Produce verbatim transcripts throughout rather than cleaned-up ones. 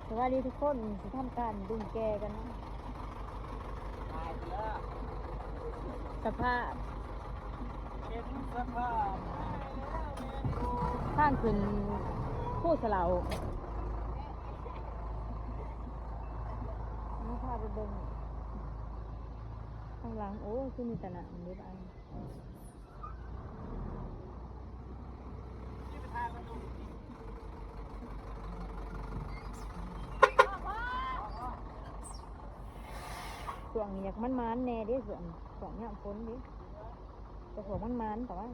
สวัสดีทุกคน สิทำการดึงแกกันนะ สภาพ เห็นสภาพ ทางขึ้นภูสะเหลา มาพาไปเบิ่งข้างหลัง โอ้ คือมีแต่หนามเด้บาดนี้ ช่วงนี้อยากมันๆแน่เด้ ช่วง ช่วงยามฝนเด้ แต่ช่วงมันๆ แต่ว่า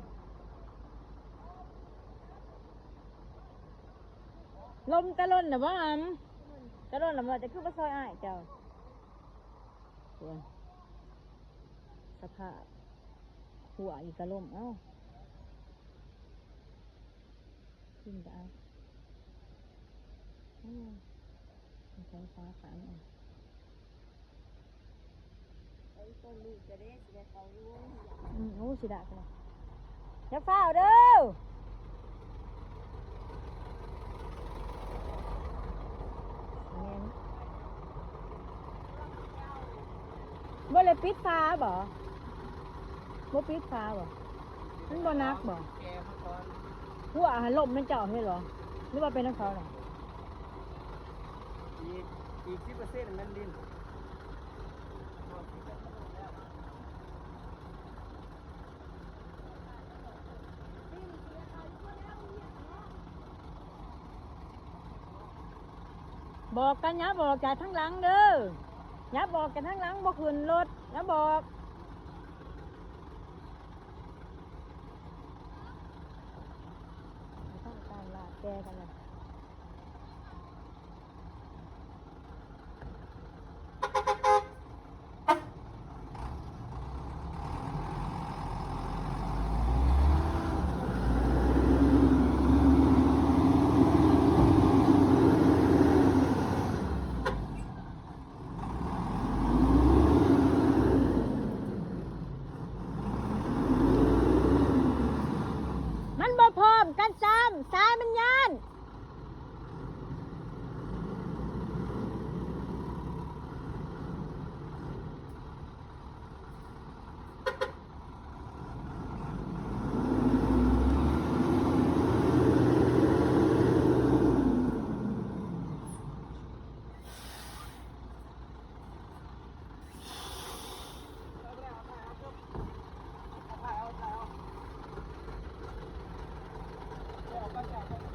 ลมตะล่นน่ะบ่อำ ตะล่นน่ะบ่ จะคือบ่ซอยอ้ายเจ้า โอ้ย สภาพ หัวอีกกะล่ม เอ้า ขึ้นไปเอา อืม ใช้ฟ้าขังอ่ะ ไอ้ต้นลูกจะได้สิได้เขาอยู่ อืม โอ้ สิได้ไปเลย อย่าฟ้าวเด้อ แม่น บ่ได้ปิดฝาบ่ บ่ปิดฝาบ่ มันบ่หนักบ่ แกะมาก่อน หัวหันลมมันเจ้าเฮ็ดบ่ หรือว่าเป็นของเขาน่ะ อีก อีกสิบเปอร์เซ็นต์มันดิน บอกกัน อย่าบอกจากทางหลังเด้อ อย่าบอกจากทางหลัง บ่ขึ้นรถ อย่าบอก ทางการลาดแกกันเลย มันบ่พร้อมกันซ้ำ สายมันย้าน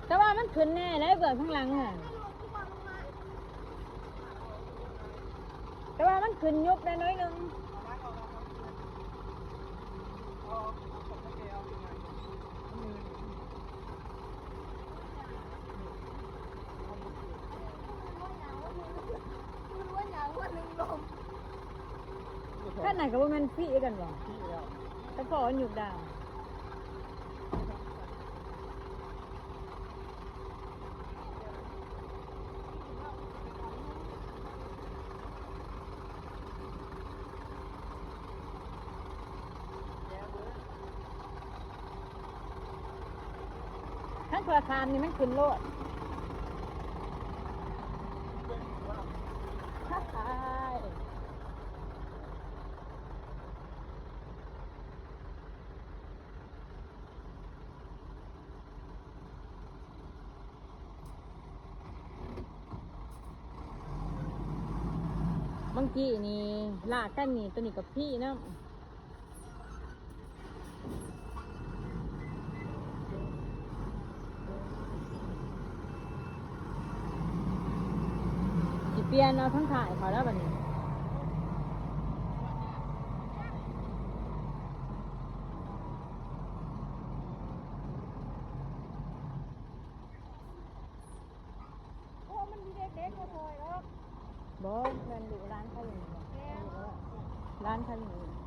แต่ว่ามันขึ้นแน่ได้เบื้องข้างหลังค่ะ แต่ว่ามันขึ้นยุบได้น้อยหนึ่ง ขั้นไหนก็บ่แม่นพี่กันบ่ แต่พอยุบได้ ขั้นเพื่อคามนี่มันขึ้นโลด ฮ่าฮ่า บางทีนี่ลากกันนี่ ตัวนี้กับพี่นะ สิเปลี่ยนเอาทั้งถ่ายเขาแล้วบัดนี้ โอ้ มันมีเด็กๆมาซอยดอก บ่ แม่นลูกหลานเขาอยู่นี่บ่ แม่น ร้านเขาอยู่นี่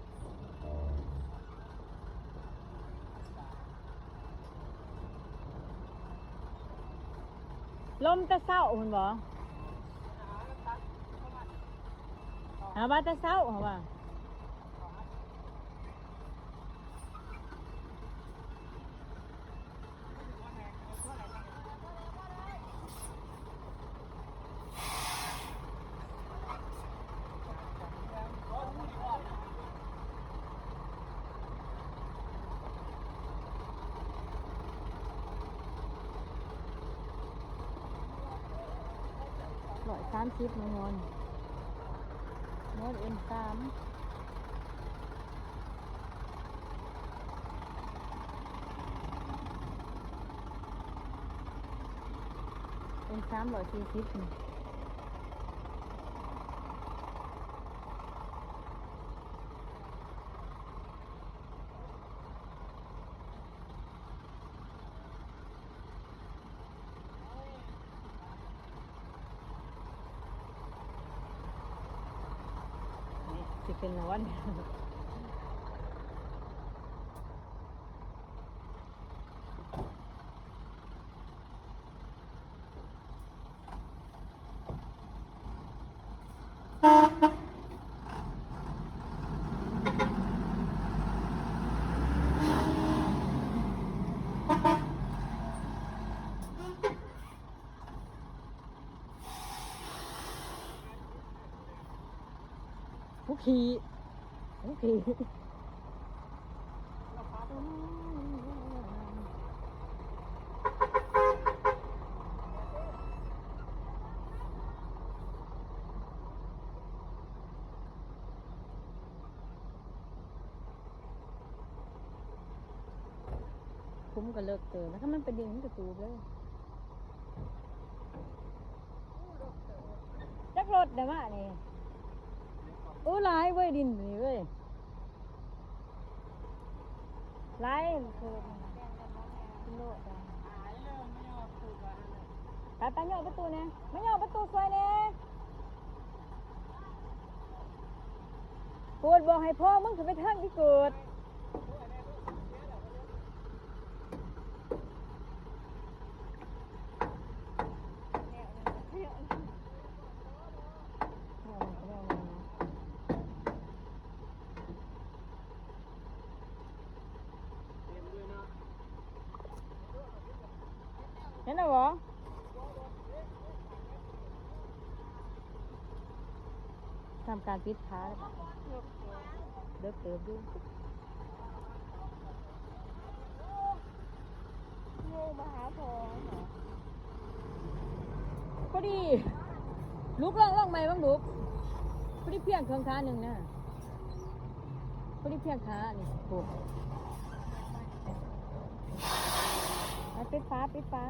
เ ลมแต่เช้าพุ่นบ่ หาว่าแต่เช้า หาว่า ร้อยสามสิบ มางอน มอน เอ็ม สาม เอ็ม สาม ร้อยสี่สิบ นี่ สิเป็นละวัน ผู้ขี่ ผู้ขี่ คุ้มก็เลิกเติม แล้วถ้ามันเป็นดินมันก็ตูบเลย จักรถเด้อมานี่ โอ้ หลายเว้ย ดินนี่เว้ย หลาย คือ กิโลจ้ะ ไป ไป ย่อประตูแหน่ มาย่อประตูซอยแหน่ โกดบอกให้พ่อมึงขึ้นไปทางที่โกด เห็นแล้วบ่ ทำการปิดฝาแล้วก็เลิกเติบอยู่ งูมาหาพอค่ะ พอดี ลุกล่องล่องใหม่บ้างลุก พอดีเพียงเครื่องขาหนึ่งนะ พอดีเพียงขานี่ โอ้ ไปปิดฝา ปิดฝา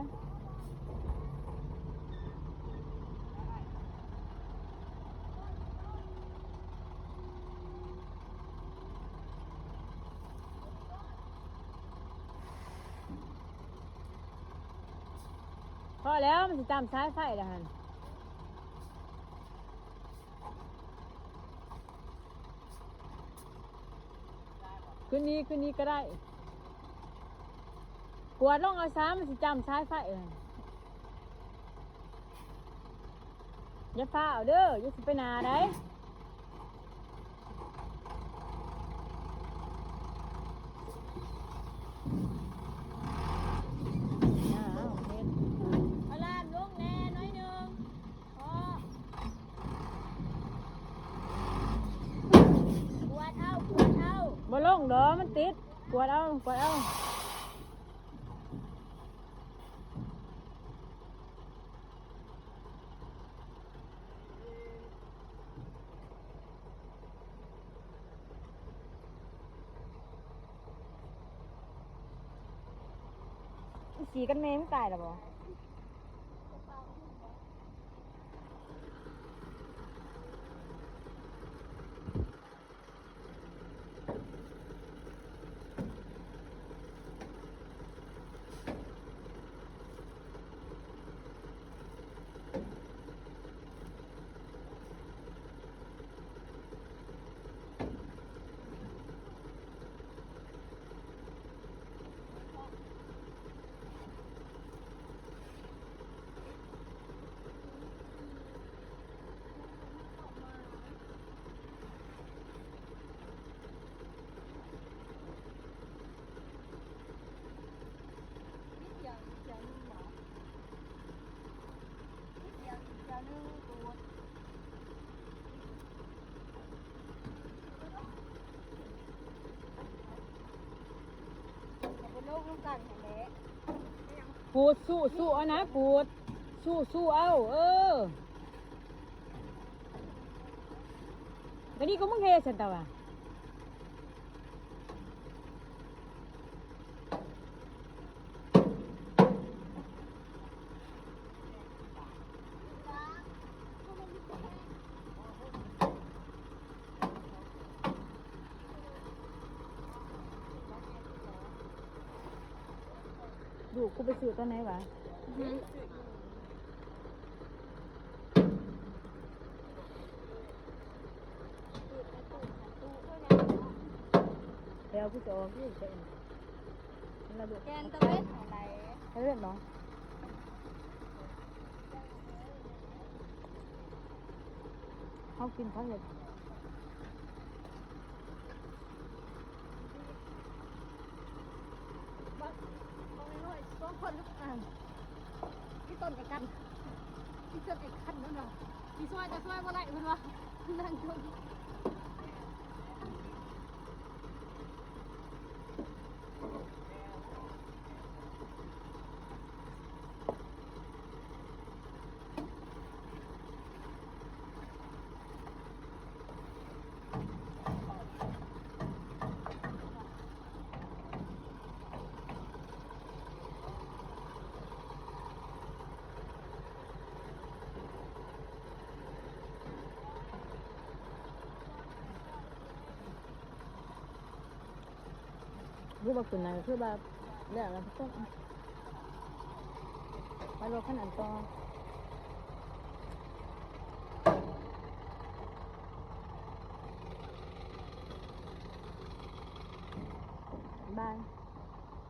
พอแล้ว มันสิตามสายไฟแล้วหั่น คืนนี้ คืนนี้ก็ได้ กวาดลงเอาซะ มันสิจำสายไฟเอง อย่าฟ้าวเด้อ อย่าสิไปหนาได้ อ้าว เฮ็ด เอาล่ามลงแหน่น้อยหนึ่ง พอ กวาดเอา กวาดเอา บ่ลงดอก มันติด กวาดเอา กวาดเอา อีสีกันแม่มึงตายแล้วบ่? เ ปูด สู้ สู้ เอานะ ปูด สู้ สู้ เอา เออ ก็ดีก็มึงเฮ็ดซั่นตะวะ ลูกกูไปซื้อตอนไหนวะ แล้วกูจะออกอยู่ใช่ไหม นั่นละลูก แกนตะเวน ไปเล่นเนาะ เขากินเขาเห็ด บ่ บ่แม่นน้อย สองคน อ่า พี่ต้นไอ้กัน พี่ต้นไอ้กันนั่นว่ะ พี่ช่วยก็ช่วยบ่ได้เพิ่นว่า นั่งจน รู้ว่าคืนนั้นคือว่าแล้วแล้วต้องไปรถคันนั้นต่อ บาย